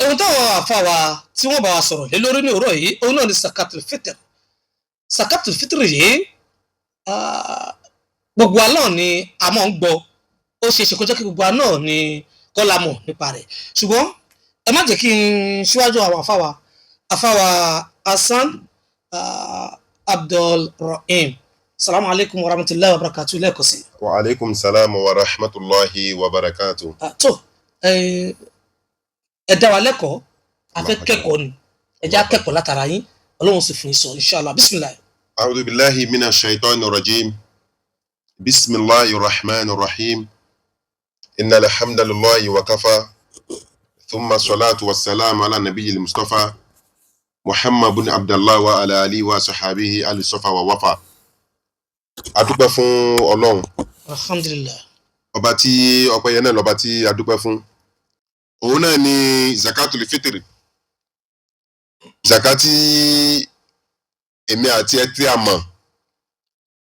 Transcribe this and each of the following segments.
Ohun táwọn àfa wa tí wọ́n bá wa sọ̀rọ̀ lé lórí ní òwúrọ̀ yìí, òun náà ni sakatul fitr. Sakatul fitr yìí, gbogbo wa náà ni a máa ń gbọ́. Ó ṣe é ṣe kó jẹ́ kí gbogbo wa náà ni kọ́ la mọ̀ nípa rẹ̀, ṣùgbọ́n ẹ má jẹ́ kí n ṣíwájú àwọn àfa wa Hasan Abdul Rahim. Salamu alaykum wa rahmatulahi wa barakatu lẹ́ẹ̀kan sí. Wa aleykum salam wa rahmatulahi wa barakatu. Tó ẹ dá wa lẹ́kọ̀ọ́, a fẹ́ kẹ́kọ̀ọ́ ni. Ẹ jẹ́ akẹ́kọ̀ọ́ látara yín, Ọlọ́run sì fún yín sọ, inshallah. Bisimilayi. A'udhu billahi minash shaitani rajim. Bisimilahi rahman rahim. Inna alhamdulillahi wa kafa. Thumma salatu wa salam ala nabiyil Mustafa. Muhammad bin Abdullah wa ala alihi wa sahabihi alisafa wa wafa. A dúpẹ́ fún Ọlọ́run. Alhamdulilayi. Ọba tí ọpẹ́ yẹn náà lọ́ba tí a dúpẹ́ fún. Òun náà ni zakatul fitri. Zakati èmi àti ẹ tí a mọ̀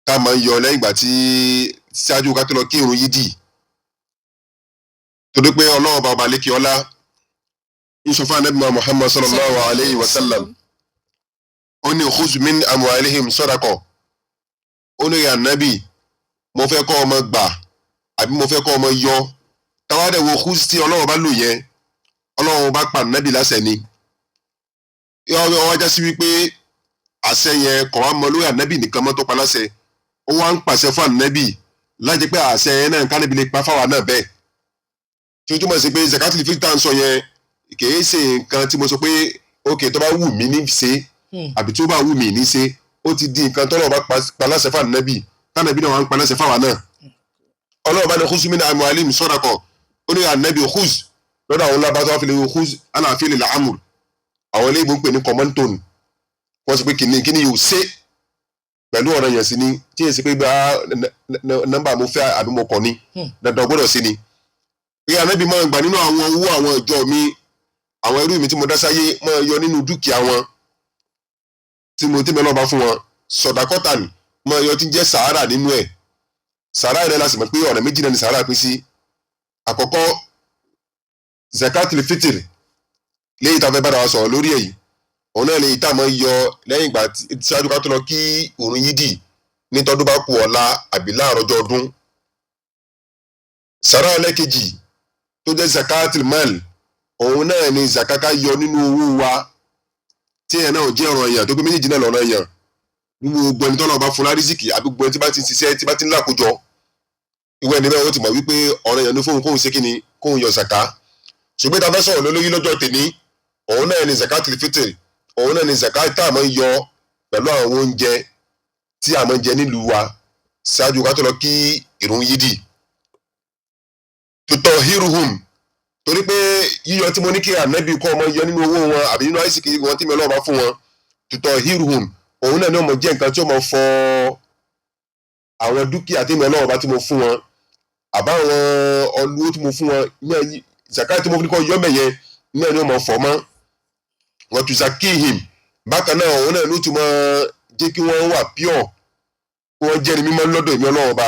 tá a máa ń yọ lẹ́yìn ìgbà tí ṣáájú ká tó lọ kí irun yídì, torí pé Ọlọ́run bá ọba lékè ọlá ń sọ fún anabi Muhammad sallallahu alayhi wa sallam, ó ní khuz min amwalihim sadaqa. Ó ní, "Ànábì, mo fẹ́ kọ́ ọmọ gbà àbí mo fẹ́ kọ́ ọmọ yọ." Táwa wo khuz tí Ọlọ́run bá lò yẹn, Ọlọ́run bá pa ànábì láṣẹ ni. Ó wá já sí wípé àṣẹ yẹn kò wá mọ lórí ànábì nìkan mọ́ tó pa láṣẹ, ó wá ń pàṣẹ fún ànábì láti pé àṣẹ yẹn náà kánábì lè pa fáwa náà bẹ́ẹ̀, tí ó túmọ̀ sí pé zakatul fitr tá à ń sọ yẹn kìí ṣe nǹkan tí mo sọ pé ok, tó bá wù mí ní ṣe àbí tó bá wù mí ní ṣe. Ó ti di nǹkan tọ́lọ́run bá pa láṣẹ fún ànábì, tánàbí náà wá ń pa láṣẹ fáwa náà. Ọlọ́run bá ní khuz min amwalihim sadaqa. Ó ní ànábì khuz. Lọ́dọ̀ àwọn lábá tó wá fi lè wo khuz aláàfin lè làámùr, àwọn ilé ìbò ń pè ní command tone. Wọ́n sọ pé kìíní kíní yóò ṣe pẹ̀lú ọ̀rọ̀ yẹn sí ni, tí yẹn sì pé bá nọ́mbà mo fẹ́ àbí mo kọ̀ ni, dandan gbọ́dọ̀ sí ni. Pé ànábì máa gbà nínú àwọn owó àwọn ìjọ mi, àwọn ẹrú mi tí mo dá sáyé, máa yọ nínú dúkìá wọn tí mo tí mi lọ́ba fún wọn, sọ̀dàkọ́tàn, máa yọ tí ń jẹ́ sàárà nínú ẹ̀. Sàárà rẹ̀ la sì mọ̀ pé ọ̀nà méjì náà ni sàárà pín sí. Àkọ́kọ́, zakatul fitr, léyìí tá a fẹ́ bára wa sọ̀rọ̀ lórí èyí, òun náà léyìí tá a máa ń yọ lẹ́yìn ìgbà ṣáájú ká tó lọ kí òrùn yídì ní tọdún bá kù ọ̀la àbí láàárọ̀ ọjọ́ ọdún. Sàrà ẹlẹ́kejì tó jẹ́ zakatul mal, òun náà ni zakaka yọ nínú owó wa, tí ẹ̀ náà jẹ́ ọ̀rọ̀ èèyàn tó pé méjèèjì náà lọ́rọ̀ èèyàn. Gbogbo ẹni tọ́lọ́ bá fún lárísìkì àbí gbogbo ẹni tí bá ti ń ṣiṣẹ́, tí bá ti ń lákòjọ, ìwé ẹni bẹ́ẹ̀ ó ti mọ̀ wípé ọ̀rọ̀ èèyàn ní fóun kóun ṣe kíni, kóun yọ zaka. Ṣùgbọ́n tá a fẹ́ sọ̀rọ̀ lórí lọ́jọ́ tèmi, òun náà ni zakatul fitr, òun náà ni zakat tá a máa ń yọ pẹ̀lú àwọn oúnjẹ tí a máa ń jẹ nílùú wa ṣáájú ká tó lọ kí ìrun yídì. Tutahhiruhum, torí pé yíyọ tí mo ní kí ànábì kọ́ ọmọ yọ nínú owó wọn àbí nínú àìsíkì wọn tí mi Ọlọ́run bá fún wọn, tutahhiruhum, òun náà ni ó máa jẹ́ nǹkan tí ó máa fọ àwọn dúkìá tí mi Ọlọ́run bá tí mo fún wọn àbáwọn olówó tí mo fún wọn ní zakat tí mo ní kọ́ yọ mẹ́yẹ náà ni ó máa fọ mọ́. Wa tuzakkihim, bákan náà òun náà ló tún máa jẹ́ kí wọ́n wà pure, kí wọ́n jẹ́ ní mímọ́ lọ́dọ̀ èmi Ọlọ́run ọba.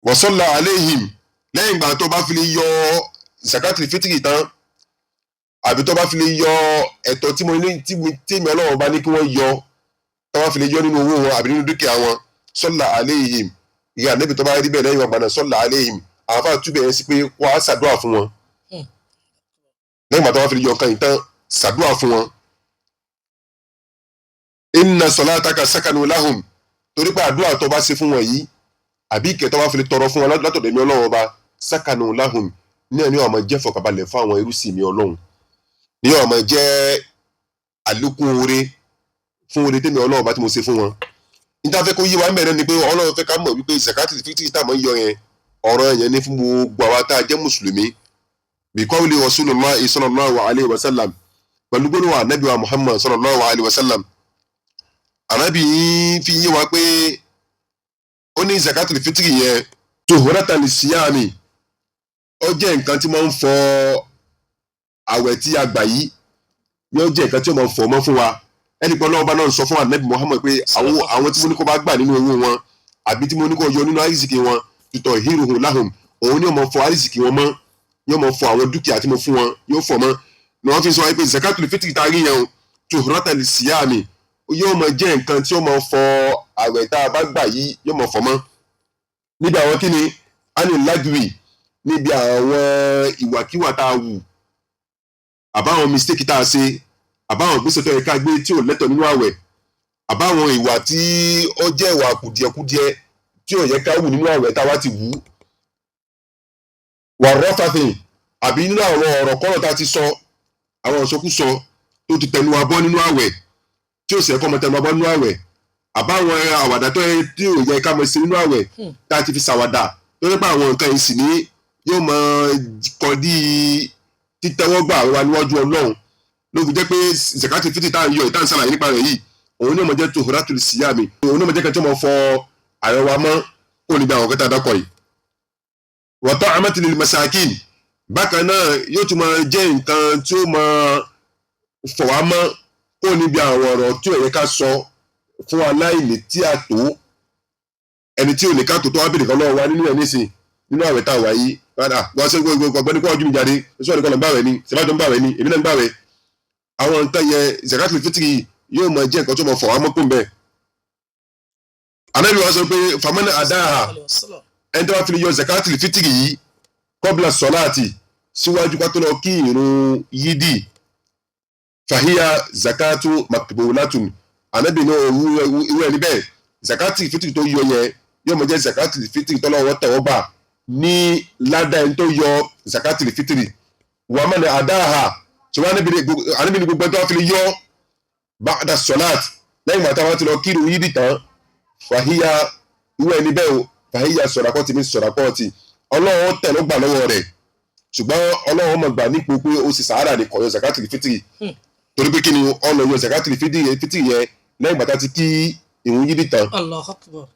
Wa salla alayhim, lẹ́yìn ìgbà tó bá fi lè yọ zakatul fitri tán àbí tó bá fi lè yọ ẹ̀tọ́ tí mo ní tí èmi Ọlọ́run ọba ní kí wọ́n yọ, tó bá fi lè yọ nínú owó wọn àbí nínú dúkìá wọn, salla alayhim, ìyá níbi tó bá rí bẹ́ẹ̀ lẹ́yìn ọgbà náà, salla alayhim, àwọn afáà túbẹ̀ yẹn sí pé wọ́n á ṣàdúrà fún wọn. Lẹ́yìn ìgbà tó bá fi lè yọ nǹkan yìí tán, ṣàdúrà fún wọn. Inna salataka sakanu lahum, torí pé àdúrà tó bá ṣe fún wọn yìí àbí ìkẹ́ tó bá fi lè tọrọ fún wọn látọ̀dọ̀ èmi Ọlọ́run ọba, sakanu lahum, ní ẹni ọmọ jẹ́ fọkànbalẹ̀ fún àwọn ẹrú sí mi Ọlọ́run, ní ọmọ jẹ́ àlékún oore fún oore tèmi Ọlọ́run ọba tí mo ṣe fún wọn. Níta fẹ́ kó yé wa ń bẹ̀rẹ̀ ni pé Ọlọ́run fẹ́ ká mọ̀ wípé zakati fitiri tá a máa ń yọ yẹn, ọ̀rọ̀ yẹn ní fún gbogbo àwa tá a jẹ́ mùsùlùmí. Bi qawli Rasulullahi sallallahu alayhi wa sallam, pẹ̀lú gbólóhùn ànábì wa Muhammad sallallahu alayhi wa sallam, ànábì yìí fi yé wa pé ó ní zakatul fitiri yẹn, tuhuratan lisiyami, ó jẹ́ nǹkan tí máa ń fọ àwẹ̀ tí a gbà yìí, yóò jẹ́ nǹkan tí ó máa ń fọ mọ́ fún wa. Ẹnì kan náà ọba náà sọ fún ànábì Muhammad pé àwọn tí mo ní kó bá gbà nínú owó wọn àbí tí mo ní kó yọ nínú àrísìkì wọn, tutahhiruhum lahum, òun ni ó máa fọ àrísìkì wọn mọ́, Yóò máa fọ àwọn dúkìá tí mo fún wọn, yóò fọ mọ́. Ni wọ́n fi sọ pé zakatul fitri tá a rí yẹn o, tuhurata li siyami, yóò máa jẹ́ nǹkan tí ó máa fọ àwẹ̀ tá a bá gbà yìí, yóò máa fọ mọ́. Níbi àwọn kíni ani lagwi, níbi àwọn ìwàkiwà tá a wù, àbáwọn mistake tá a ṣe, àbáwọn ìgbésẹ̀ tó yẹ ká gbé tí ò lẹ́tọ̀ nínú àwẹ̀, àbáwọn ìwà tí ó jẹ́ ìwà kùdìẹ̀kudiẹ tí ò yẹ ká wù nínú àwẹ̀ tá a wá ti wù ú. Wà rọ́fàfin, àbí nínú àwọn ọ̀rọ̀ kọ́rọ̀ tá a ti sọ, àwọn ìsọkúsọ tó ti tẹnu wa bọ́ nínú àwẹ̀ tí ò sì yẹ kó máa tẹnu wa bọ́ nínú àwẹ̀, àbáwọn àwàdà tó yẹ tí ò yẹ ká máa ṣe nínú àwẹ̀ tá a ti fi ṣàwàdà, tó yẹ pé àwọn nǹkan yìí sì ní yóò máa kọdí títẹ́wọ́gbà wa níwájú Ọlọ́run. Ló fi jẹ́ pé zakati fiti tá à ń yọ, ìta ń ṣàlàyé nípa rẹ̀ yìí, òun ní ó máa jẹ́ tuhuratul siyami, òun ní ó máa jẹ́ kí wọ́n fọ ààrẹ wa mọ́ kó níbi àwọn kẹta dákọ̀ yìí. Wa ta'amati lil masakin, bákan náà yóò tún máa jẹ́ nǹkan tí ó máa fọ̀ wá mọ́ kó níbi àwọn ọ̀rọ̀ tí ò yẹ ká sọ fún aláìní tí a tó, ẹni tí ò ní ká tó tó wá bèrè kan lọ́wọ́ wa nínú ẹ̀ nísìn nínú àwẹ̀ tá a wà yìí. Padà wá sí gbogbo ọgbẹ́ni kó ọdún mi jáde, sọ́ọ̀dì kan lọ gbàwẹ̀ ni, sèbájọ́ ń gbàwẹ̀ ni, èmi náà ń gbàwẹ̀. Àwọn nǹkan yẹn zakatul fitri yóò máa jẹ́ nǹkan tó máa fọ̀ wá mọ́ kó ń bẹ́ẹ̀. Ànábì wa sọ pé famani adáha, ẹni tó bá fi lè yọ zakatul fitri yìí kọ́bla sọ́láàtì, síwájú ká tó lọ kí ìrun yídì, fàhíyà zakatu makbulatun. Ànábì ní irú ẹni bẹ́ẹ̀, zakatul fitri tó yọ yẹn yóò máa jẹ́ zakatul fitri tọ́lọ́wọ́ tẹ̀wọ́ gbà ní ládàá ẹni tó yọ zakatul fitri. Wàmánì adáha, ṣùgbọ́n Ànábì ní gbogbo ẹni tó bá fi lè yọ ba'da sọ́láàtì, lẹ́yìn ìgbà táwọn ti lọ kí ìrun yídì tán, fàhíyà irú ẹni bẹ́ẹ̀ o, fàhíyà sọ̀ràkọ́tì mi sọ̀ràkọ́tì, Ọlọ́run tẹ̀ ló gbà lọ́wọ́ rẹ̀. Ṣùgbọ́n Ọlọ́run mọ̀ gbà nípò pé ó sì sàárà ní kọ̀yọ̀ zakatul fitri, torí pé kí ni ọ̀nà yọ zakatul fitri yẹn lẹ́yìn ìgbà tá ti kí ìrun yídì tán. Allahu Akbar.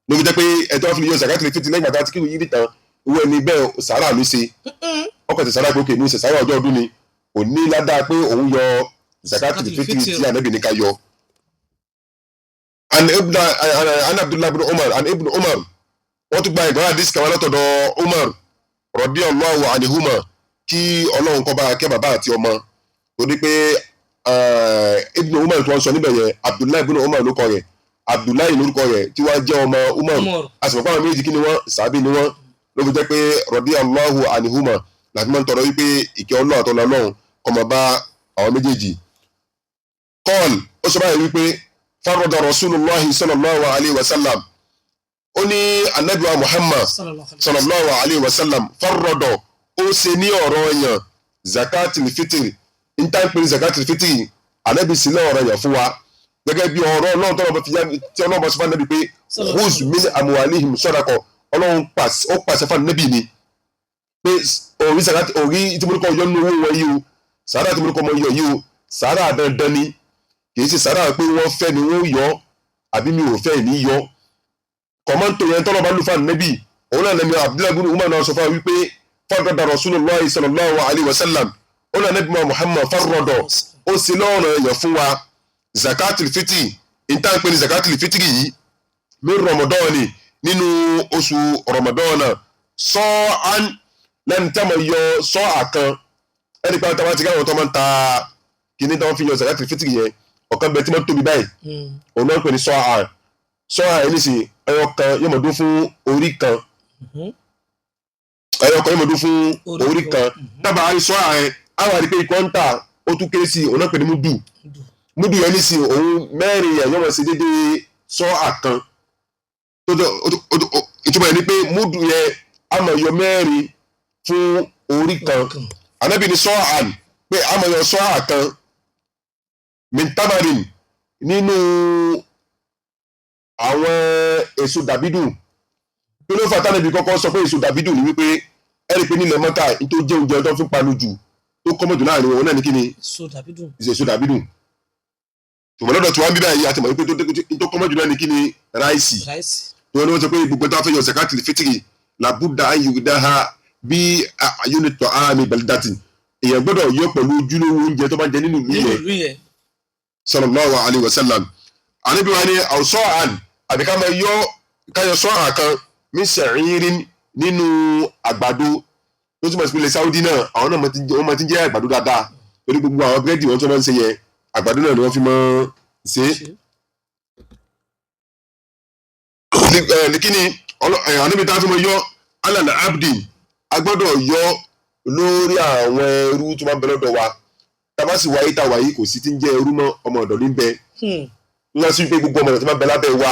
Ló fi jẹ́ pé ẹ̀tọ́ fi yọ zakatul fitri lẹ́yìn ìgbà tá ti kí ìrun yídì tán, irú ẹni bẹ́ẹ̀ sàárà ló ṣe. Ọkọ̀ ti sàárà pé òkè mi ṣe sàárà ọjọ́ ọdún ni, kò ní ládàá pé òun yọ zakatul fitri tí Ànábì ní ká yọ. An ibn an Abdullah ibn Umar, an ibn Umar, wọ́n tún gba ìgbà àdìsí kan látọ̀dọ̀ Umar radiyallahu anhuma, kí Ọlọ́run kó bá kẹ́ bàbá àti ọmọ. Torí pé ibn Umar tí wọ́n sọ níbẹ̀ yẹn, Abdullah ibn Umar ló kọ rẹ̀, Abdullahi lórúkọ rẹ̀ tí wọ́n jẹ́ ọmọ Umar. Àsìkò àwọn méjì kí ni wọ́n sàbí ni wọ́n, ló fi jẹ́ pé radiyallahu anhuma láti máa ń tọrọ wípé ìkẹ́ Ọlọ́run àtọ́lọ́ Ọlọ́run kó máa bá àwọn méjèèjì. Kọ́ọ̀l ó sọ báyìí wípé farada Rasulullahi sallallahu alayhi wa sallam, ó ní Ànábì wa Muhammad sallallahu alayhi wa sallam farada, ó ṣe ní ọ̀rọ̀ yàn zakatul fitri, n tá n pè ní zakatul fitri, Ànábì sí ní ọ̀rọ̀ yàn fún wa gẹ́gẹ́ bí ọ̀rọ̀ Ọlọ́run tọ́lọ́ tí Ọlọ́run bá sọ fún Ànábì pé khuz min amwalihim sadaqa. Ọlọ́run ó pàṣẹ fún Ànábì ni pé orí zakat, orí tí mo ní kọ́ yọ nínú owó wọn yìí o, sàárà tí mo ní kọ́ mọ yọ yìí o, sàárà dandan ni, kì í ṣe sàárà pé wọ́n fẹ́ ni wọ́n yọ àbí mi ò fẹ́ ní yọ. Kọ̀mọ́ntò yẹn tọ́lọ́ bá lù fún Ànábì, òun náà lẹ́mi Abdullahi ibn Umar náà sọ fún wa wípé farada Rasulullahi sallallahu alayhi wa sallam, ó náà Ànábì Muhammad farada, ó sì lọ́rọ̀ yẹn fún wa zakatul fitri, níta ń pè ní zakatul fitri yìí min Ramadani, nínú oṣù Ramadana, sọ́ọ́án lẹ́nu tí a máa yọ sọ́ọ̀ kan. Ẹni pé àwọn tí káwọn tó máa ń ta kíní tí wọ́n fi yọ zakatul fitri yẹn, ọ̀kan bẹ tí wọ́n tóbi báyìí, òun náà ń pè ní sọ́ọ̀. Sọ́ọ̀ yẹn nísìnyí, ẹyọ kan yóò máa dún fún orí kan, ẹyọ kan yóò máa dún fún orí kan. Dábàá sọ́ọ̀ yẹn àwọn àdìpé ikọ̀ ń tà ó tún kéré sí i, òun náà pè ní múdù. Múdù yẹn nísìnyí òun mẹ́rin yẹn yóò máa ṣe déédéé sọ́ọ̀ kan. Ìtumọ̀ yẹn ni pé múdù yẹn a máa yọ mẹ́rin fún orí kan. Ànábì ní sọ́ọ̀ àn pé a máa yọ sọ́ọ̀ kan mintabarin, nínú àwọn èso dàbídù. Kí ló fà tánàbí kọ́kọ́ sọ pé èso dàbídù ni wípé ẹ̀rí pé nílẹ̀ Mọ́kà tó jẹ́ oúnjẹ tó fi ń panu jù tó kọ́mọ̀ jù láàrin wọn náà ní kíni, èso dàbídù. Ṣùgbọ́n lọ́dọ̀ tí wọ́n ń bí báyìí àti mọ̀ wípé tó kọ́mọ̀ jù náà ní kíni, ráìsì. Tó ní wọ́n sọ pé gbogbo tó fẹ́ yọ zakatul fitri làbúdà ayélujára bí ayélujára àmì baldatin, èèyàn gbọ́dọ̀ yọ pẹ̀lú ojúlówó oúnjẹ tó bá ń jẹ nínú ìlú yẹn sallallahu alayhi wa sallam. Ànábì wa ní àwùsọ àn àbí ká máa yọ káyọ sọ àkan min sa'irin, nínú àgbàdo. Tó túmọ̀ sí pé ilẹ̀ Saudi náà, àwọn náà wọ́n máa ti ń jẹ́ àgbàdo dáadáa, torí gbogbo àwọn búrẹ́dì wọn tó máa ń ṣe yẹn, àgbàdo náà ni wọ́n fi máa ń ṣe é. Ní kíni àníbi tá a fi mọ yọ alàlẹ abdi, a gbọ́dọ̀ yọ lórí àwọn ẹrú tó máa ń bẹ lọ́dọ̀ wa. Tá a bá sì wáyé tá a wáyé, kò sí ti ń jẹ́ ẹrú mọ́, ọmọ ọ̀dọ̀ ní bẹ. Ńlá sí pé gbogbo ọmọ ọ̀dọ̀ tó máa ń bẹ lábẹ́ wa,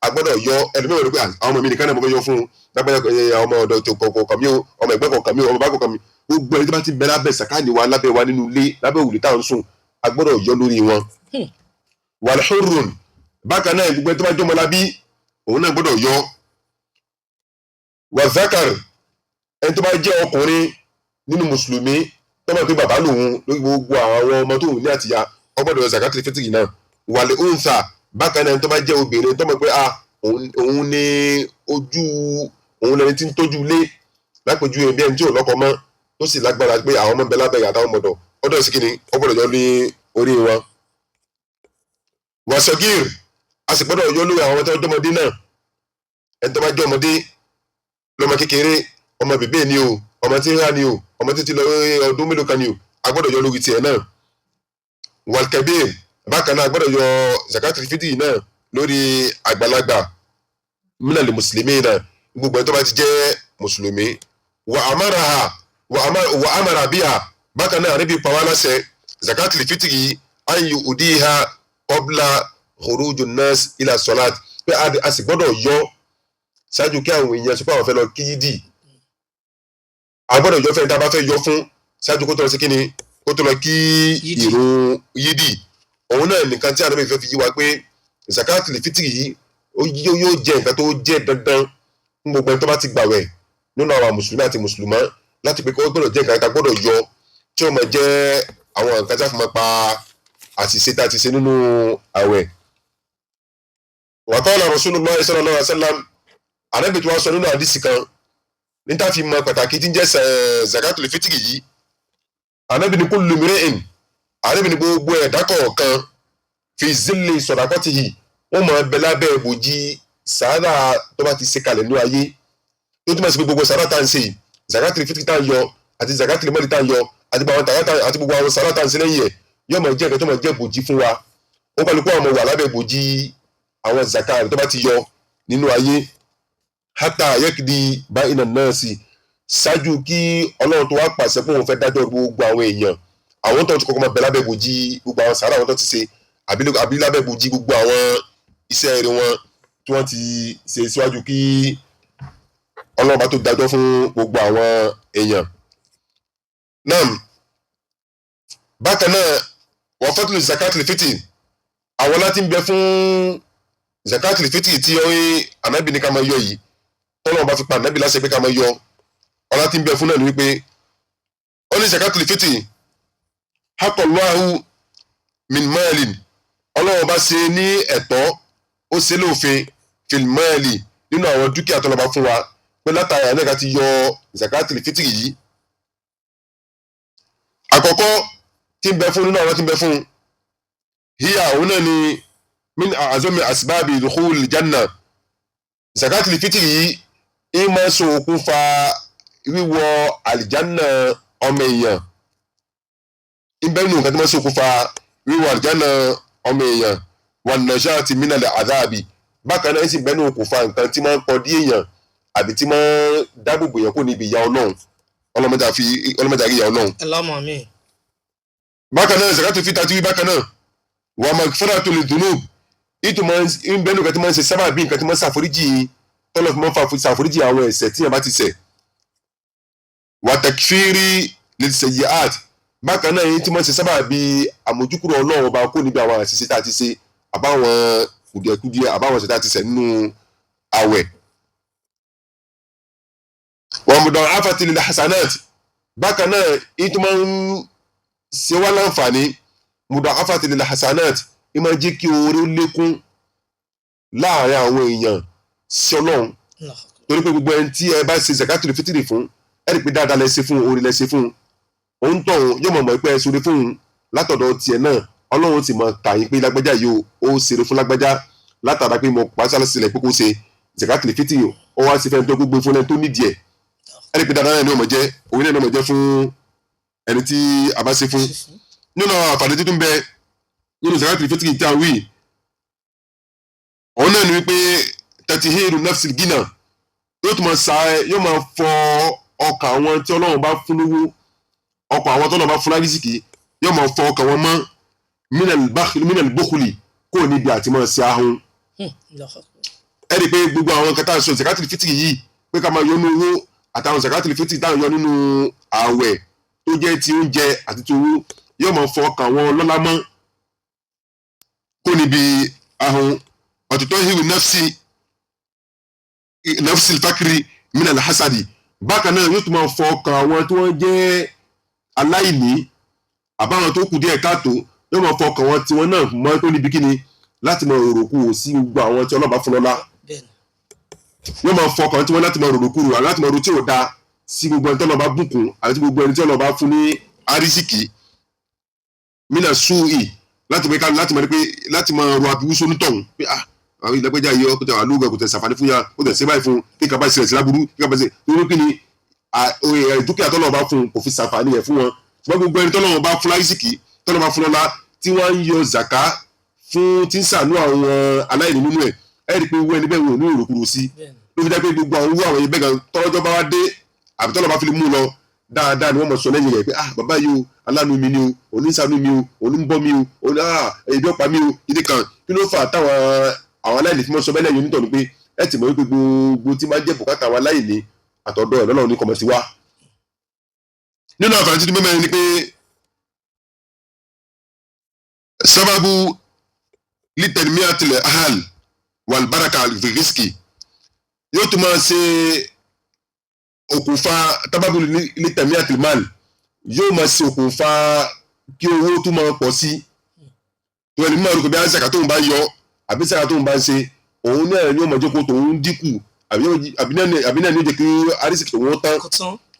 a gbọ́dọ̀ yọ. Ẹlòmíràn rẹ pé àwọn ọmọ mi nìkan náà mo fẹ́ yọ fún un lágbájá, ọmọ ọ̀dọ̀ tó kọ̀ọ̀kan mi o, ọmọ ẹ̀gbẹ́ kọ̀ọ̀kan mi o, ọmọ bá kọ̀ọ̀kan mi, gbogbo ẹni tó bá ti bẹ lábẹ́ sàkáàní wa, lábẹ́ wa nínú ilé, lábẹ́ òrùlé tá à ń sùn, a gbọ́dọ̀ yọ lórí wọn. Wàlúhùrùn, bákan náà gbogbo ẹni tó bá jọmọlábí, òun náà gbọ́dọ̀ yọ. Wàzákàr, ẹni tó bá jẹ́ ọkùnrin nínú mùsùlùmí tó bá pé bàbá lòun lórí gbogbo àwọn ọmọ tó wù ní àtìyá, ó gbọ́dọ̀ yọ zakatul fitri náà. Wàlẹ̀ òǹfà, bákan náà ẹni tó bá jẹ́ obìnrin tó mọ̀ pé ah, òun ní ojú òun lẹni tí ń tọ́jú ilé, lápèjúwe bí ẹni tí ò lọ́kọ mọ́ tó sì lágbára pé àwọn ọmọ ń bẹ lábẹ́ àtàwọn ọmọdọ̀ ọdọ̀ sí kíni, ó gbọ́dọ̀ yọ ní orí wọn. Wàsọgír, a sì gbọ́dọ̀ yọ lórí àwọn tó jọmọdé náà. Ẹni tó bá jẹ́ ọmọdé, lọ́mọ kékeré, ọmọ bèbè ni o, ọmọ tí ń rà ni o, ọmọ títí lọ ọdún mélòó kan ni o, a gbọ́dọ̀ yọ lórí tiẹ̀ náà. Wàlkẹ́bíir, bákan náà a gbọ́dọ̀ yọ zakatul fitri náà lórí àgbàlagbà, minal mùsùlùmí náà, gbogbo ẹni tó bá ti jẹ́ mùsùlùmí. Wà amara ha wà amara bíhà, bákan náà ànábì pa wá láṣẹ zakatul fitri an yu'diha qabla khuruju nas ila salat, pé a sì gbọ́dọ̀ yọ ṣáájú kí àwọn èèyàn sọ pé àwọn fẹ́ lọ kí yídì. A gbọ́dọ̀ yọ fẹ́ni tá a bá fẹ́ yọ fún ṣáájú kó tó lọ sí kíni, kó tó lọ kí Yídì. ìrun yídì. Òun náà nìkan tí ànábì fẹ́ fi yí wa pé zakatul fitri yìí yóò jẹ́ nǹkan tó jẹ́ dandan fún gbogbo ẹni tó bá ti gbàwẹ̀ nínú àwọn mùsùlùmí àti mùsùlùmá, láti pé kó gbọ́dọ̀ jẹ́ nǹkan tá a gbọ́dọ̀ yọ, tí ó máa jẹ́ àwọn nǹkan tí a fi máa pa àṣìṣe tá a ti ṣe nínú àwẹ̀. Wa qala Rasulullah sallallahu alaihi wasallam, ànábì tí wọ́n sọ nínú àdìsí kan níta fi mọ pàtàkì tí ń jẹ́ zakatul fitri yìí. Ànábì ní kullu mri'in, ànábì ní gbogbo ẹ̀dá kọ̀ọ̀kan, fi zilli sadaqatihi, wọ́n máa bẹ lábẹ́ ìbòjì sàárà tó bá ti ṣe kalẹ̀ ní ayé. Tó túmọ̀ sí pé gbogbo sàárà tá à ń ṣe yìí, zakatul fitri tá à ń yọ àti zakatul mali tá à ń yọ àti gbogbo àwọn tàrà àti gbogbo àwọn sàárà tá à ń ṣe lẹ́yìn ẹ̀, yóò máa jẹ́ nǹkan tó máa jẹ́ ìbòjì fún wa. Ó kálukú àwọn ọmọ wà lábẹ́ ìbòjì àwọn zaka rẹ̀ tó bá ti yọ nínú ayé, hátà yẹ́kìdí báyìí náà sí ṣáájú kí Ọlọ́run tó wá pàṣẹ pé òun fẹ́ dájọ́ gbogbo àwọn èèyàn, àwọn tó ti kọ́kọ́ máa bẹ lábẹ́ ìbòjì gbogbo àwọn sàárà àwọn tó ti ṣe, àbí lábẹ́ ìbòjì gbogbo àwọn iṣẹ́ rere wọn tí wọ́n ti ṣe síwájú kí Ọlọ́run bá tó dájọ́ fún gbogbo àwọn èèyàn. Náà bákan náà, wọ́n fọ́tún zakatul fitri, àwọn láti ń bẹ fún zakatul fitri tí ó ń ànábì ní ká máa yọ yìí, tọ́lọ́run bá fi pa ànábì láṣẹ pé ká máa yọ, ọlá tí ń bẹ fún náà ni wípé ó ní zakatul fitri haqqallahu min malin, Ọlọ́run bá ṣe ní ẹ̀tọ́, ó ṣe lófin fil mali, nínú àwọn dúkìá tọ́lọ́run bá fún wa, pé látara ẹ̀ náà ká ti yọ zakatul fitri yìí. Àkọ́kọ́ tí ń bẹ fún nínú àwọn tí ń bẹ fún hiya, òun náà ni min a'zami asbabi dukhul janna, zakatul fitri yìí ń máa ṣe okùnfà wíwọ àlìjánà ọmọ èèyàn. Ń bẹ nínú nǹkan tí máa ṣe okùnfà wíwọ àlìjánà ọmọ èèyàn, wan najati minal adhabi, bákan náà ń sì bẹ nínú okùnfà nǹkan tí máa ń kọ dí èèyàn àbí tí máa ń dáàbòbò èèyàn kó níbi ìyà Ọlọ́run. Ọlọ́mọdé àrí ìyà Ọlọ́run. Allahumma amin. Bákan náà zakatul fitri àti wí bákan náà wà magfiratu lidhunub, ìtumọ̀ ń bẹ́ẹ̀ nǹkan tí máa ń ṣe sábà bí nǹkan tí máa ń ṣàforíjì, tọ́lọ̀ fi máa ń fa ṣàforíjì àwọn ẹ̀ṣẹ̀ tí yẹn bá ti ṣẹ̀. Wà takfiri lisayyi'at, bákan náà yìí tí máa ń ṣe sábà bí àmójúkúrò Ọlọ́run ọba kó níbi àwọn àṣìṣe tá a ti ṣe, àbáwọn kùdìẹ̀kudiẹ, àbáwọn ẹ̀ṣẹ̀ tá a ti ṣẹ̀ nínú àwẹ̀. Wà muda'afati lil hasanat, bákan náà yìí tí máa ń ṣe wá láǹfààní, muda'afati lil hasanat, ẹ máa jẹ́ kí oore lékún láàrin àwọn èèyàn sí Ọlọ́run. Torí pé gbogbo ẹni tí ẹ bá ṣe zakatul fitri fún, ẹ rí i pé dáadáa lẹ ṣe fún, oore lẹ ṣe fún, òun tọ̀hún yóò mọ̀ mọ̀ pé ẹ ṣoore fún òun látọ̀dọ̀ tiẹ̀ náà, Ọlọ́run sì mọ̀ kà yín pé lágbájá yìí ó ṣeré fún lágbájá látara pé mo pa á sílẹ̀ pé kó ṣe zakatul fitri, ó wá sí fẹ́ni tó gbogbo fún ẹni tó nídìí ẹ̀. Ẹni pé dáadáa náà ni ó máa jẹ́, òun náà ni ó máa jẹ́ fún ẹni tí a bá ṣe fún. Nínú àwọn àǹfààní tuntun bẹ nínú zakatul fitri tí a wí, òun náà ni wípé tatihiru nafsil gina, yóò tún máa sa, yóò máa fọ ọkàn àwọn tí Ọlọ́run bá fún lówó, ọkàn àwọn tí Ọlọ́run bá fún lárísìkì, yóò máa fọ ọkàn wọn mọ́ minal bukhli, kó níbi àti máa ṣe ahun. Ẹ rí i pé gbogbo àwọn nǹkan tá à ń sọ zakatul fitri yìí, pé ká máa yọ nínú owó àtàwọn zakatul fitri táwọn yọ nínú ààwẹ̀ tó jẹ́ ti oúnjẹ àti ti owó, yóò máa fọ ọkàn àwọn ọlọ́lá mọ́ kó níbi ahun. Ọ̀tútọ́ hiru nafsi fakiri minal hasadi, bákan náà yóò tún máa fọ ọkàn àwọn tí wọ́n jẹ́ aláìní àbáwọn tó kù díẹ̀ káàtó, yóò máa fọ ọkàn wọn tí wọ́n náà mọ́ tó níbi kíni láti máa rorò kúrò sí gbogbo àwọn tí Ọlọ́run bá fún lọ́lá. Yóò máa fọ ọkàn tí wọ́n láti máa rorò kúrò, láti máa ro tí ò da sí gbogbo ẹni tí Ọlọ́run bá bùkún àti gbogbo ẹni tí Ọlọ́run bá fún ní arísìkì. Mina su'i, láti máa láti máa pé láti máa ro aburú sónítọ̀hún pé ah, àwọn ìlẹ́gbẹ́jà yìí ọkọ̀ tẹ̀ wà lóògùn kò tẹ̀ sàfàní fún ya, kò tẹ̀ ṣe báyìí fún kí kaba ìṣẹ̀lẹ̀ sí láburú, kí kaba ìṣẹ̀lẹ̀ torí kí ni dúkìá tọ́lọ́run bá fún kò fi sàfàní rẹ̀ fún wọn. Ṣùgbọ́n gbogbo ẹni tọ́lọ́run bá fún lárísìkì, tọ́lọ́run bá fún lọ́lá, tí wọ́n ń yọ zàká fún, tí ń sànú àwọn aláìní nínú ẹ̀, ẹ̀ rí i pé owó ẹni bẹ́ẹ̀ wò ní òròkúrò sí. Ló fi jẹ́ pé gbogbo àwọn owó àwọn ẹni bẹ́ẹ̀ gan tọ́lọ́jọ́ bá wá dé àbí tọ́lọ́ bá fi lè mú lọ dáadáa ni wọ́n mọ̀ sọ lẹ́yìn rẹ̀ pé ah, bàbá yìí o, aláàánú mi ni o, òní ṣàánú mi o, òní ń bọ́ mi o, òní ah, ebi ọ̀pá mi o, ìdí kan. Kí ló fà táwọn àwọn aláìní fi mọ́ sọ bẹ́ẹ̀ lẹ́yìn onítọ̀nù pé ẹ ti mọ̀ wípé gbogbo tí máa ń jẹ́ bùkátà àwọn aláìní àtọ̀dọ̀ ẹ̀ lọ́lọ́run ní kọ̀mọ̀ sí wa. Nínú àǹfààní tuntun mẹ́rin ni pé sábàbù lítẹ̀míàtìlẹ̀ ahal wàlbáraka fìrísìkì, yóò tún máa ṣe okùnfà tábàbù lítẹ̀míàtìlẹ̀ mal, yóò máa ṣe okùnfà kí owó tún máa pọ̀ sí. Ìwé ni mímọ̀ rò pé bí àṣàkà tóun bá yọ àbí sàkà tóun bá ń ṣe, òun náà ni ó máa jókòó tòun dínkù, àbí náà ni ó jẹ́ kí arísìkì tòun tán,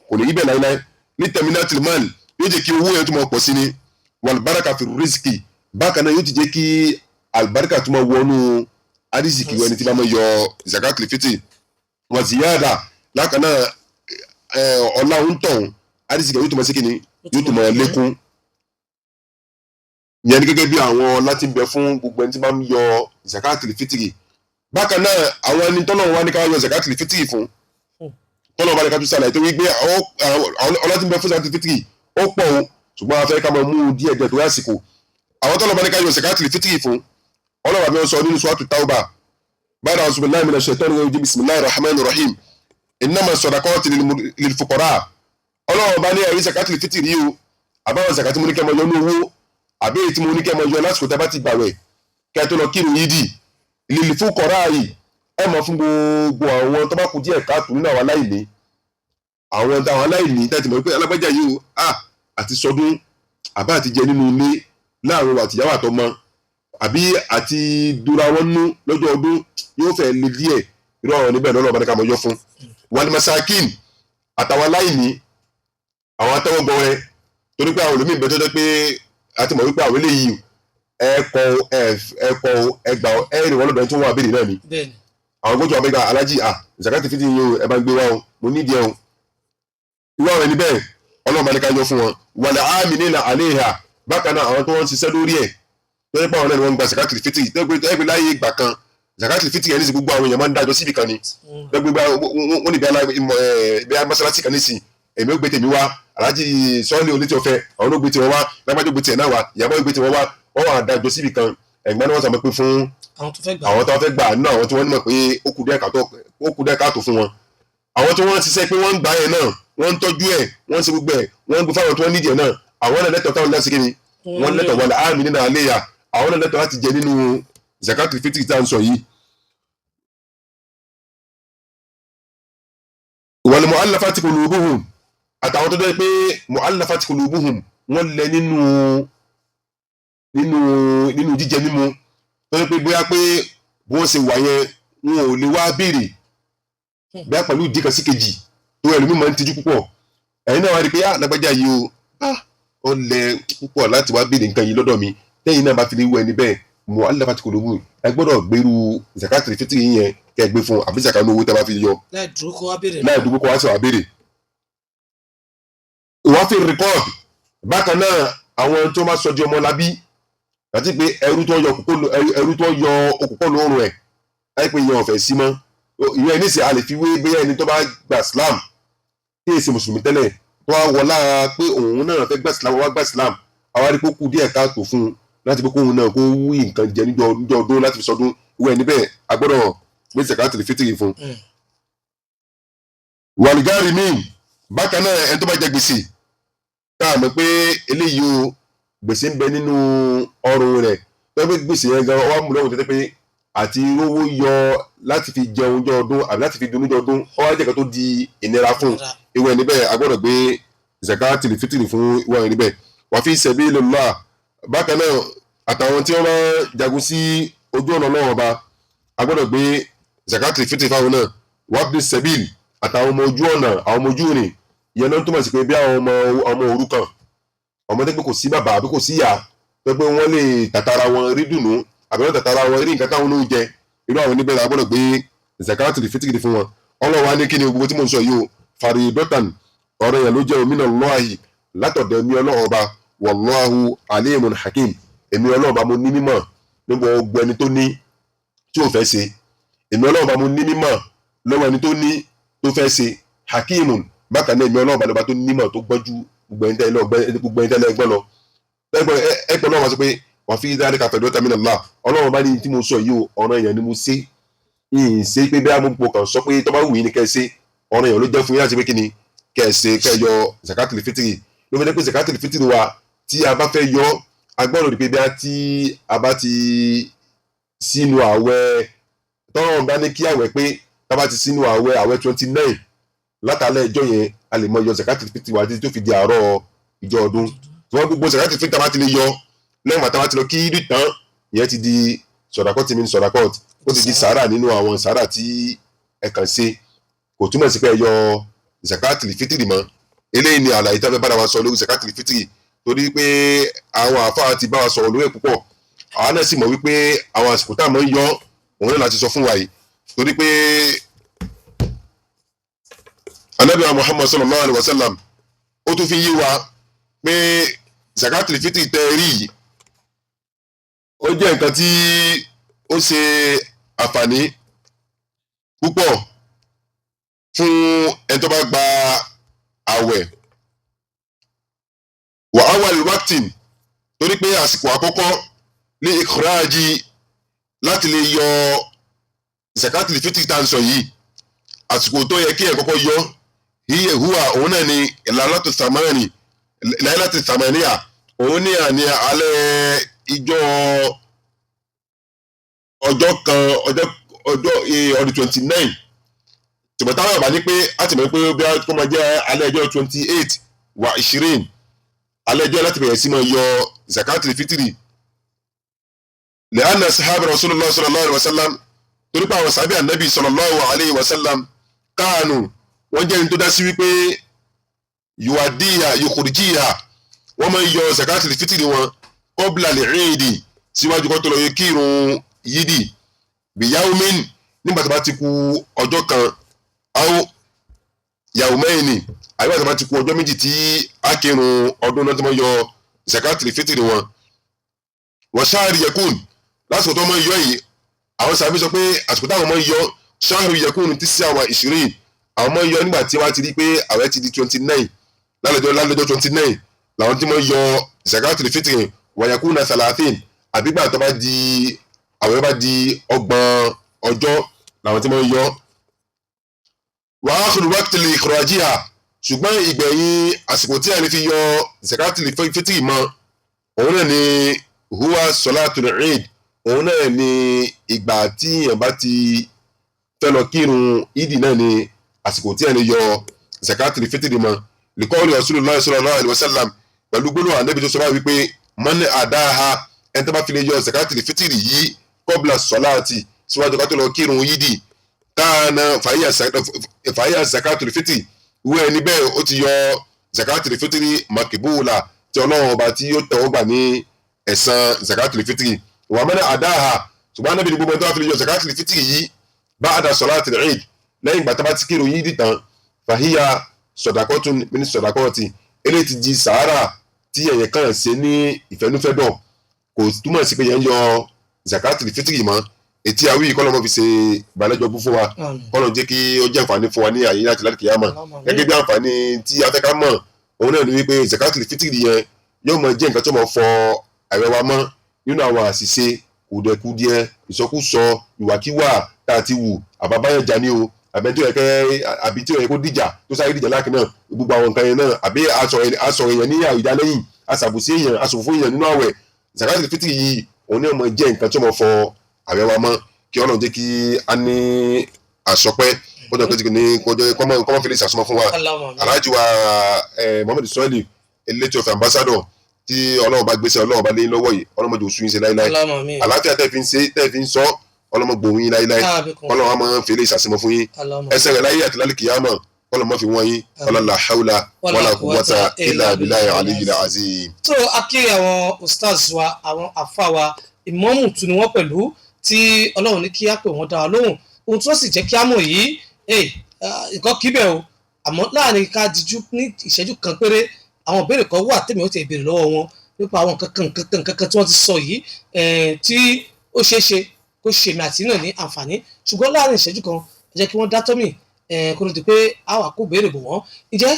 kò ní rí bẹ́ẹ̀ láéláé. Ní tẹ̀mínátìlì man, yóò jẹ́ kí owó yẹn tó máa pọ̀ sí ni. Wàlúbáràkà fi rìsíkì, bákan náà yóò ti jẹ́ kí àlùbáríkà tó máa wọnú arísìkì ẹni tí bá máa yọ zakatul fitri. Wà ziyada, lákan náà ọlá ń tàn arísìkì yóò tó máa ṣe kíni, yóò tó máa lékún. Ìyẹn ni gẹ́gẹ́ bí àwọn ọlá tí ń bẹ fún gbogbo ẹni tí bá ń yọ zakatul fitri. Bákan náà àwọn ẹni tọ́lọ́run wá ní ká yọ zakatul fitri fún, tọ́lọ́run bá ní ká tún ṣàlàyé torí pé ọlá tí ń bẹ fún zakatul fitri ó pọ̀ o, ṣùgbọ́n a fẹ́ ká máa mú un díẹ̀ díẹ̀ torí àsìkò. Àwọn tọ́lọ́run bá ní ká yọ zakatul fitri fún, Ọlọ́run àbí wọn sọ nínú suratu Tawbah, ba'da a'udhu billahi minash shaitani rajim, bismillahir rahmanir rahim, innama sadaqatu lil fuqara. Ọlọ́run bá ní ẹ̀rí zakatul fitri yìí o, àbáwọn zakati mo ní kẹ́ máa yọ ní owó, àbí èyí tí mo ní kẹ́ máa yọ lásìkò tẹ́ bá ti gbàwẹ̀ kẹ́ tó lọ kírun yídì, lil fuqara yìí ẹ mọ̀ fún gbogbo àwọn tó bá kù díẹ̀ káàtó nínú àwọn aláìní, àwọn aláìní tẹ́ ti mọ̀ pé alágbájá yìí o, àti sọdún àbá àti jẹ nínú ilé láàrin àtìyàwó àtọmọ àbí àti dúra wọn nú lọ́jọ́ ọdún yóò fẹ́ le díẹ̀, irú àwọn níbẹ̀ lọ́nà ọba ní ká mọ̀ yọ fún. Wal masakin, àtàwọn aláìní, àwọn atẹ́wọ́gbọrẹ, torí pé àwọn olómìn bẹ tó jẹ́ pé a ti mọ̀ wípé àwọn eléyìí ẹ̀kọ́ ẹ̀kọ́ ẹgbà ẹ̀rìn wọn lọ́dọ̀ tó wà abẹ́rẹ́ náà ni. Àwọn gbọ́dọ̀ abẹ́gbà alájì à zakati fiti yìí o, ẹ bá ń gbé wá o, mo ní díẹ̀ o. Irú àwọn ẹni bẹ́ẹ̀ Ọlọ́run bá ní ká yọ fún wọn. Wal aminina alayha, bákan náà àwọn tó wọ́n ń ṣiṣẹ́ lórí ẹ̀ tó yẹ pé àwọn náà ni wọ́n ń gba zakati fiti, tó yẹ pé láyé ìgbà kan zakati fiti yẹn ní sí gbogbo àwọn èèyàn máa ń dájọ́ síbi kan ni. Wọ́n ní bí mọ́sálásí kan nísìn, èmi ó gbé tèmi wá, aláàjì sọ́ọ́lì olétí ọ̀fẹ́ àwọn ló gbé tiwọn wá, lágbájọ́ gbé tiẹ̀ náà wá, ìyàbọ̀ gbé tiwọn wá, wọ́n wà dájọ́ síbi kan, ẹ̀gbọ́n náà wọ́n sàmọ́ pé fún àwọn tó fẹ́ gbà nínú àwọn tí wọ́n mọ̀ pé ó kù díẹ̀ káàtó fún wọn. Àwọn tí wọ́n ń ṣiṣẹ́ pé wọ́n ń gbà yẹn náà, wọ́n ń tọ́jú ẹ̀, wọ́n ń ṣe gbogbo ẹ̀, wọ́n ń gbé fáwọn tí wọ́n nídìí ẹ̀ náà, àwọn náà lẹ́tọ̀ọ́ táwọn láti kíni, wọ́n lẹ́tọ̀ọ́ wà láàmì nínú àléyà, àwọn náà lẹ́tọ̀ọ́ láti jẹ nínú zakatul fitri tá à ń sọ yìí. Wal mu'allafati qulubuhum, àtàwọn tó jẹ́ pé mu'allafati qulubuhum, wọ́n lẹ nínú nínú nínú jíjẹ mímu, tó jẹ́ pé bóyá pé bí wọ́n ṣe wà yẹn wọn ò lè wá béèrè bóyá pẹ̀lú ìdí kan sí kejì tó ẹlòmíì máa ń tijú púpọ̀. Ẹ̀yin náà wá rí i pé á lágbájá yìí o, ó lẹ púpọ̀ láti wá béèrè nǹkan yìí lọ́dọ̀ mi, tẹ́yìn náà bá fi lè wọ ẹni bẹ́ẹ̀ mu'allafati qulubuhum, ẹ gbọ́dọ̀ gbèrú zakatul fitri yẹn kẹ́ ẹ gbé fún àbí zakatul owó tẹ́ bá fi yọ láì dúró kó wá béèrè. Láì dúró kó wá sí wá béèrè. Wọ́n fi rìkọ́ọ̀dù bákan náà àwọn tó máa sọ di ọmọlábí àti pé ẹrú tó yọ òkùnkùn lóorùn ẹ̀ láì pé ìyẹn ọ̀fẹ́ sí mọ́. Ìyẹn níṣẹ́ a lè fi wé bóyá ẹni tó bá gba Islam tí èsì mùsùlùmí tẹ́lẹ̀ tó wá wọ lára pé òun náà fẹ́ gba Islam, wá gba Islam, àwa rí pé ó kù díẹ̀ káàtó fún un láti pé kóun náà kó wí nǹkan jẹ níjọ́ ọdún láti fi sọdún. Ìwé ẹni bẹ́ẹ̀ a gbọ́dọ̀ gbé zakatul fitiri fún un. Wàlúgárì míì bákan náà, ẹni tó bá jẹ gbèsè tá a mọ̀ pé eléyìí o, gbèsè ń bẹ nínú ọrùn rẹ̀, tó yẹ pé gbèsè yẹn gan wà mú lọ́wọ́ tó tẹ́ pé àti rówó yọ láti fi jẹun jọ ọdún àbí láti fi dunú jọ ọdún, ó wá jẹ́ kan tó di ìnira fún ìwé ẹni bẹ́ẹ̀, a gbọ́dọ̀ gbé zakatul fitiri fún ìwé ẹni bẹ́ẹ̀. Wà fi sabilillah bákan náà àtàwọn tí wọ́n bá jagun sí ojú ọ̀nà Ọlọ́run Ọba, a gbọ́dọ̀ gbé zakatul fitiri fáwọn náà. Wà fi sabil àtàwọn ọmọ ojú ọ̀nà, àwọn ọmọ ojú ìrìn, ìyẹn ló ń túmọ̀ sí pé bí àwọn ọmọ òrukàn, ọmọ tó pé kò sí bàbá àbí kò sí ìyá, tó pé wọ́n lè tàtàrà wọn rí dùnú àbí wọ́n tàtàrà wọn rí nǹkan táwọn ló ń jẹ, irú àwọn oníbẹ̀rẹ̀ a gbọ́dọ̀ gbé zakatul fitiri fún wọn. Ọlọ́run á ní kí ni gbogbo tí mò ń sọ yìí o, faridatan, ọ̀rọ̀ yẹn ló jẹ́ òmìnira Allahi látọ̀dọ̀ ẹ̀mí Ọlọ́run Ọba, wallahu alimun hakim. Èmi Ọlọ́run Ọba mo ní mímọ̀ nígbà gbogbo ẹni tó ní tí ò fẹ́ ṣe, èmi Ọlọ́run Ọba mo ní mímọ̀ lọ́wọ́ ẹni tó ní tó fẹ́ ṣe, hakimun bákan náà èmi Ọlọ́run Ọba lọ́ba tó nímọ̀ tó gbọ́njú gbogbo ẹni tẹ́lẹ̀ gbọ́n lọ. Ẹgbẹ́ náà wá sọ pé wà fi dhalika faridatan minallah, Ọlọ́run bá ní tí mo sọ yìí o, ọ̀ràn èèyàn ni mo ṣe, ìyìn ṣe pé bí amúpọ̀ kan sọ pé tó bá wù yín ni kẹ́ ẹ ṣe, ọ̀ràn èèyàn ló jẹ́ fún yín láti pé kí ni kẹ́ ẹ ṣe, kẹ́ ẹ yọ zakatul fitiri. Ló fi jẹ́ pé zakatul fitiri wa tí a bá fẹ́ yọ, a gbọ́dọ̀ rí pé bí a ti a bá ti sínú àwẹ̀ tọ́rọ̀ bá ní kí àwẹ̀ pé tá a bá ti sínú àwẹ̀ àwẹ̀ 29 látàlẹ́ ìjọ yẹn, a lè mọ yọ zakatul fitiri wa títí tó fi di àárọ̀ ìjọ ọdún. Tí wọ́n gbogbo zakatul fitiri tá a bá ti lè yọ lẹ́yìn bàtà bá ti lọ kí ìdí tán, ìyẹn ti di sọ̀dàkọ́tì mi ní sọ̀dàkọ́tì, ó ti di sàárà nínú àwọn sàárà tí ẹ kàn ṣe, kò túmọ̀ sí pé ẹ yọ zakatul fitiri mọ́. Eléyìí ni àlàyé tá a fẹ́ bára wa sọ lórí zakatul fitiri, torí pé àwọn àáfàá ti bá wa sọ̀rọ̀ lórí ẹ̀ púpọ̀, àwa náà sì mọ̀ wípé àwọn àsìkò tá a mọ̀ ń yọ òun náà láti sọ fún wa yìí, torí pé Ànábì wa Muhammad sallallahu alayhi wa sallam ó tún fi yé wa pé zakatul fitiri tẹ́ rí yìí ó jẹ́ nǹkan tí ó ṣe àǹfààní púpọ̀ fún ẹni tó bá gba àwẹ̀. Wà á wà lùwàtìn, torí pé àsìkò àkọ́kọ́ ní ìkúrájì láti lè yọ zakatul fitiri tá à ń sọ yìí, àsìkò tó yẹ kí ẹ kọ́kọ́ yọ hiye huwa òun náà ni láìláti thamaniya, òun ní àní alẹ́ ìjọ ọjọ́ kan ọjọ́ ọjọ́ ọdún 29, tìmọ̀ táwọn àbá ní pé a ti mọ̀ pé bí a kó máa jẹ́ alẹ́ ẹjọ́ 28 wà 20 alẹ́ ẹjọ́ láti bẹ̀rẹ̀ sí máa yọ zakatul fitiri. Lẹ́yìn sahaba rasulullah sallallahu alayhi wa sallam, torí pé àwọn sábẹ́ ànábì sallallahu alayhi wa sallam káànù wọ́n jẹ́ ní tó dá sí wípé yuwadiya yukhrijiha, wọ́n máa ń yọ zakatul fitiri wọn qabla al-eidi síwájú kó tó lọ kírun yídì biyaumin nígbà tó bá ti kù ọjọ́ kan aw yaumaini àbí tó bá ti kù ọjọ́ méjì tí a kírun ọdún náà tó máa yọ zakatul fitiri wọn. Wa shahri yakun, lásìkò tó máa ń yọ yìí àwọn sàbí sọ pé àsìkò táwọn máa ń yọ shahri yakun 29, àwọn máa ń yọ nígbà tí wọ́n ti rí pé àwẹ̀ ti di 29 lálẹ́jọ́ 29 làwọn tí máa ń yọ zakatul fitiri wa yakuna 30 àbígbà tó bá di àwẹ̀ bá di 30 ọjọ́ làwọn tí máa ń yọ. Wa akhiru waqti li ikhrajiha, ṣùgbọ́n ìgbẹ̀yìn àsìkò tí a lè fi yọ zakatul fitiri mọ́ òun náà ni huwa salatul eid, òun náà ni ìgbà tí èèyàn bá ti fẹ́ lọ kírun ìdì náà ni àsìkò tí a lè yọ zakatul fitiri mọ́. Likọ́ọ̀lù rasulullah sallallahu alaihi wasallam, pẹ̀lú gbólóhùn Ànábì tó sọ báyìí wípé man adaha, ẹni tó bá fi lè yọ zakatul fitiri yìí qabla salati síwájú ká tó lọ kírun yídì káàna fàáyà zakatul fitiri, ìwé ẹni bẹ́ẹ̀ ó ti yọ zakatul fitiri makibula tí Ọlọ́run ọba tí yóò tẹ̀wọ́ gbà ní ẹ̀san zakatul fitiri. Wà man adaha, ṣùgbọ́n Ànábì ní gbogbo ẹni tó bá fi lè yọ zakatul fitiri yìí ba'da salatil eid lẹ́yìn ìgbà tó bá ti kírun yídì tán fàáyà sọ̀dàkọ́tún min sọ̀dàkọ́tì, Eléyìí ti di sàárà tí ẹ̀yẹ kàn ṣe ní ìfẹ́núfẹ́dọ̀, kò túmọ̀ sí pé yẹn ń yọ zakatul fitiri mọ́. Ètí awí kọ́lọ́mọ́ fi ṣe ìbàlẹ́jọ́ bú fún wa, kọ́lọ́ jẹ́ kí ó jẹ́ àǹfààní fún wa ní àyè láti láti kìyàmọ̀. Gẹ́gẹ́ bí àǹfààní tí a fẹ́ ká mọ̀, òun náà ni wípé zakatul fitiri yẹn yóò máa jẹ́ nǹkan tó máa fọ àwẹ̀ wa mọ́ nínú àwọn àṣìṣe, kùdẹ̀kùdíẹ̀, ìsọkúsọ, ìwàkíwà tá a ti wù, àbábáyànjà ni o, àbẹ tí ó yẹ kẹ, àbí tí ó yẹ kó dìjà tó sáré dìjà láàkín náà, gbogbo àwọn nǹkan yẹn náà, àbí aṣọ èèyàn ní àwùjá lẹ́yìn, aṣàbùsí èèyàn, aṣòfò èèyàn nínú àwẹ̀. Zakatul fitiri yìí, òun náà máa jẹ́ nǹkan tó máa fọ àwẹ̀ wa mọ́. Kí Ọlọ́run jẹ́ kí a ní àsọpẹ́ kọjọ kejì ní kọjọ kọ́mọ fi lè ṣàsọmọ fún wa. Alhaji wa Muhammadu Sọ́ọ̀lì elétò ọ̀fẹ́ ambassador tí Ọlọ́run bá gbéṣẹ́, Ọlọ́run bá lé lọ́wọ́ yìí, Ọlọ́run mọ̀jọ oṣù yín ṣe láíláí. Àlàáfíà tẹ́ fi ń ṣe, tẹ́ fi ń sọ, Ọlọ́run mọ̀ gbòun yín láíláí. Ọlọ́run á máa fi lè ṣàṣemọ fún yín ẹsẹ̀ rẹ̀ láyé àti lálẹ́ kìyàmọ̀. Ọlọ́run mọ̀ fi wọ́n yín. Ọlọ́run la hawla wala quwwata illa billahi aliyyil azim. Tó a kí àwọn ustaz wa, àwọn àfa wa, ìmáàmù tún ni wọ́n pẹ̀lú, tí Ọlọ́run ní kí á pè wọ́n dá wa lóhùn. Ohun tí wọ́n sì jẹ́ kí á mọ̀ yìí, nǹkan kíbẹ̀ o. Àmọ́ láàrin ká dijú ní ìṣẹ́jú kan péré, àwọn ìbéèrè kan wà tèmi ó ti béèrè lọ́wọ́ wọn nípa àwọn nǹkan kan nǹkan kan tí wọ́n ti sọ yìí, tí ó ṣeé ṣe kó ṣe mi àti náà ní àǹfààní. Ṣùgbọ́n láàrin ìṣẹ́jú kan, ẹ jẹ́ kí wọ́n dá tọ́mì kó ló di pé a wà kó béèrè bò wọ́n. Ǹjẹ́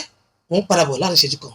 wọ́n ń padà bọ̀ láàrin ìṣẹ́jú kan.